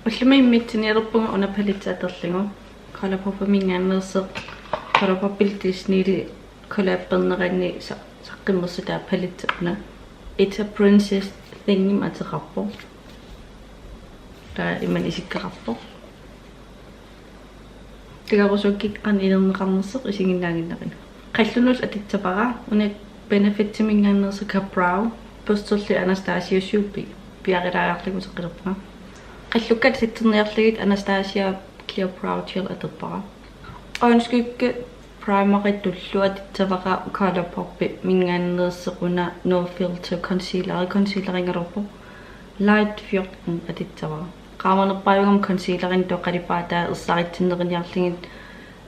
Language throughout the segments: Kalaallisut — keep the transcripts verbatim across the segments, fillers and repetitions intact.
Ullumi immiussinialerpunga una palette atorlugu. ColourPopiminngaanneersoq, ColourPopip Disneylu collaberneranni sa-, saqqummersutaa palette una. It's a Princess Thingimik ateqarpoq. Taava imannak isikkoqarpoq. Tagarusukkikkani ilerneqarnersoq isiginnaaginnarina. Qallunut atussavara, una Benefitiminngaanneersoq Ka-Brow, børsterlu Anastasiusiup pi-, piarilaariarlugu uteqqilerpunga. Qallukka tusarniarlugit Anastasia Clear Brow Gel atorpara. Øjenskygge primeritullu atussavara ColourPopiminngaanneersoq una No Filter concealeri, concealerinngaluarpoq. Light fjorten atussavara. Qaamanerpaajugami concealerinik taava qalipaataa ersaritsinneruniarlugit,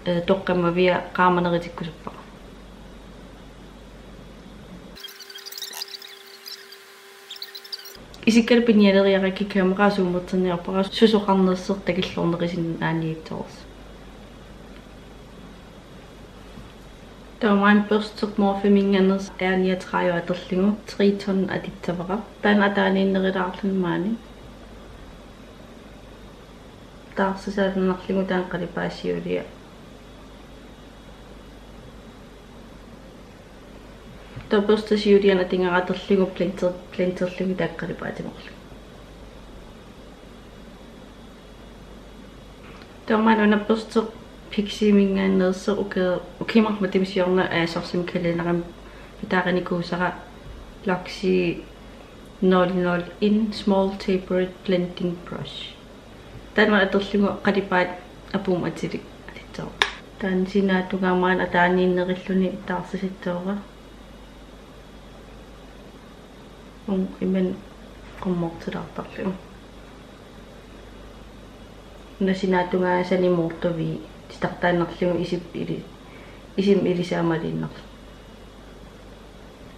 eh, toqqammavia qaamanerutikkusuppara. Isikkalu pinialeriarakkit kamera zoomertinniarpara susoqarnersoq takilluarnerusinnaaniitsoorsi. Taava maanna børsteq Morpheminngaanneersoq R niogtredive atorlugu Triton atussavara. Taanna ataaniinnerulaarluni maani. Taarsisaanerlugu taanna qalipaataa siulia. Taava børsteq siulianut atugara atorlugu blender-, blenderlugu taakku qalipaataa marluk. Taava maanna una børsteq Piximinngaanneersoq uki-, ukioq marluk matuma siorna, eh, sorsumik kalenderimi pitaarinikuusara Luxie nul nul en Small Tapered Blending Brush. Taanna atorlugu qalipaataa apuummik atulik atussavara. Taanna sinaatungaa maanna ataaniinnerulluni taarsisassavara. Uunga imannak qummoortilaartarlugu. Una sinaatungaa sanimuuttuvi titartaannarlugu isip ili-, isip ilisaamaliinnarlu.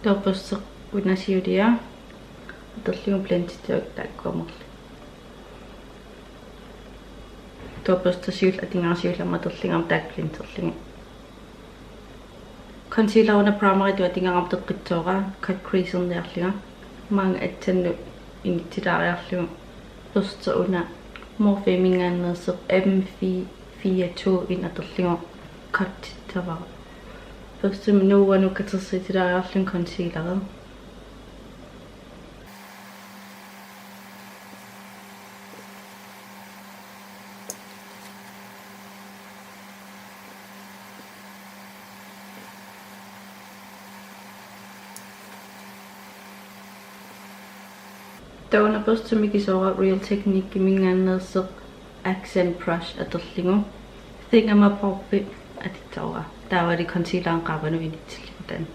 Taava børsteq una siulia atorlugu blendissavakka taakkua marluk. Taava børsteq siulleq atugara siullermik atorlugu aamma taakku blenderlugu. Concealer una primeritut atugara aamma toqqissavara cut creaserniarlunga. Maanga assannut inissilaariarlugu børsteq una Morpheminngaanneersoq M fire to en atorlugu cuttissavara. Børstemik nuuanut katersuutilaariarlunga concealeri. Taava una børstemik isoora Real Techniqueminngaanneersoq Accent Brush atorlugu Thingamabob atussavara. Taavalu concealeri qaavanut inissillugu taanna.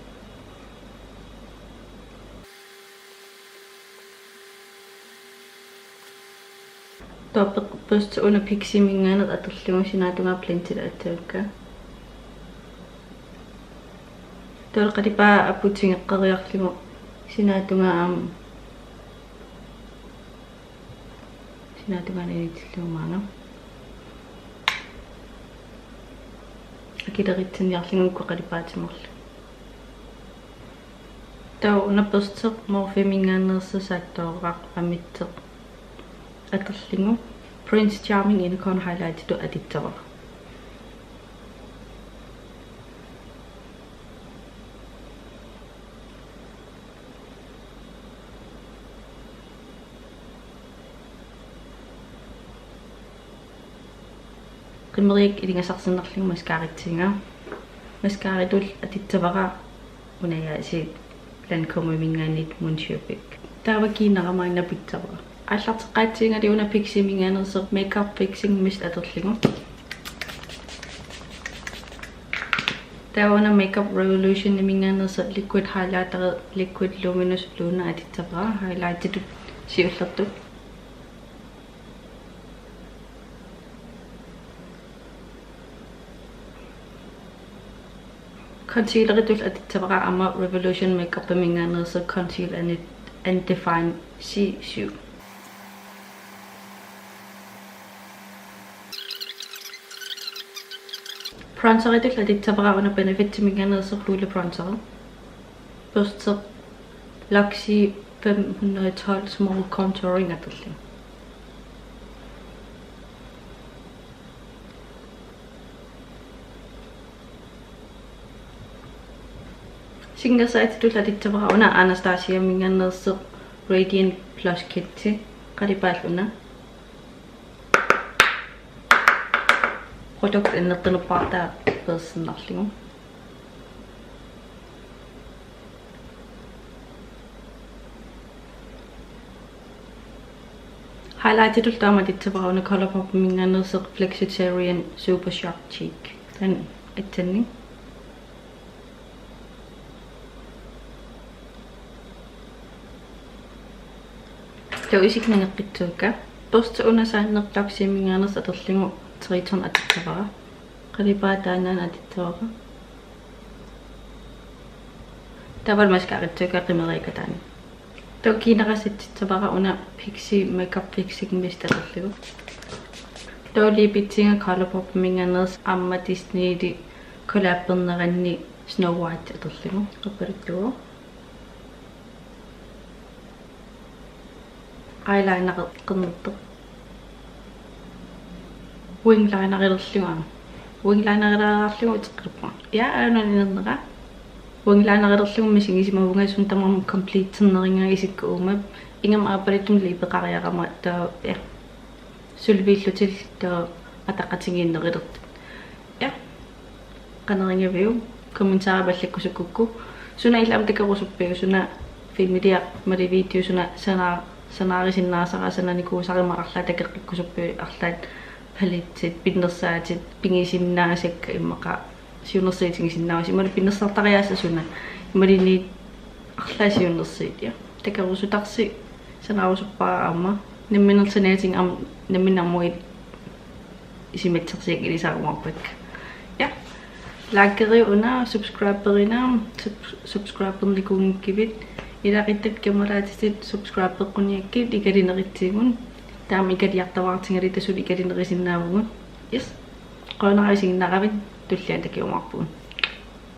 Taava børsteq una Piximinngaanneersoq atorlugu sinaatungaa blendilaassavakka. Taava qalipaataa apuutigeqqeriarlugu sinaatungaa aamma sinaatungaanut inissillugu maanga. Akilerisinniarlugu uku qalipaataa marluk. Taava una børsteq Morpheminngaanneersoq saattooraq amitsoq atorlugu Prince Charming Unicorn Highlightitut atussavara. Qimmeriarlunga ilingasarsinnarlunga mascarassaanga. Mascaratut atussavara una aasiit Lancômeminngaanniit Monsieur Big. Taava kiinnara maanna pissavara. Aallarteqqaassaanga una Piximinngaanneersoq Makeup Fixing Mist atorlugu. Taava una Makeup Revolutioniminngaanneersoq Liquid Highlighter Liquid Luminous Luna atussavara highlightitut siullertut. Concealeritut atussavara aamma Revolution Makeupiminngaanneersoq Conceal and, and Define C syv. Bronzeritut atussavara una Benefitiminngaanneersoq Lule Bronzer. Børsteq Luxie fem hundrede tolv Small Contouring atorlugu. Singersaatitullu atussavara una Anastasiaminngaanneersoq Radiant Blush Kit, qalipaallu una. Product annertunerpaartaa peersinnarlugu. Highlightitullu taama atussavara una ColourPopiminngaanneersoq Flexitarian Super Sharp Cheek. Taanna aatsaat. Taava isikka nangeqqissuakka. Børsti una Saanner Doxiaminngaanneersoq atorlugu Triton atussavara. Qalipaat taanna atussavara. Taavalu mascaraqissuakka qimeriakka taanna. Taava kiinara atussavara una Pixi Makeup Fixing Mist atorlugu. Taava lipitsiga ColourPopiminngaanneersoq aamma Disneylu collaberneranni Snow White atorlugu. Qappaluttugu. Eyelinereqarnertoq. Wing linerilerlugu. Wing linerilaarlugu uteqqippunga. Ja, aana inernera. Wing linerilerlugu misigisimavunga suna tamarmi completernerugakkit isikka uuma. Ingammik aappaluttumik liipeqariarama taava, ja. Suli piillutit taava ataqatigiinnerulertut. Ja. Qanoq igaaviuk? Kommentarit allakkusukkukku. Suna illit aamma takorusuppiuk, suna filmiliaq, mali video, suna sana-, sanaarisinnaasara, sananikuusara, imaluunniit arlaat takoqqikkusuppiuk, arlaat palettit, pinnersaatit, pigisinnaasakka immaqa siunnersuutigisinnaavusi, imaluunniit pinnersartariaaseq suna, imaluunniit arlaat siunnersuut, ja. Takorusutarsi sanaarusuppara aamma, nammineq sanaatigut aamma, nammineq aamma isumassarsiakka ilisarunarpakka. Ja. Likeriuk una, subscriberina, sub-, subscribernikuunngikkuit, ilaquttatit kammalaatit subscribeqquniakkit ikalinerutsigut, taama ikaliartuaartigaluta suli ikalinerisinnaavugut. Yes. Qujanaq isiginnaaravit, tulliani takuumaarpugut.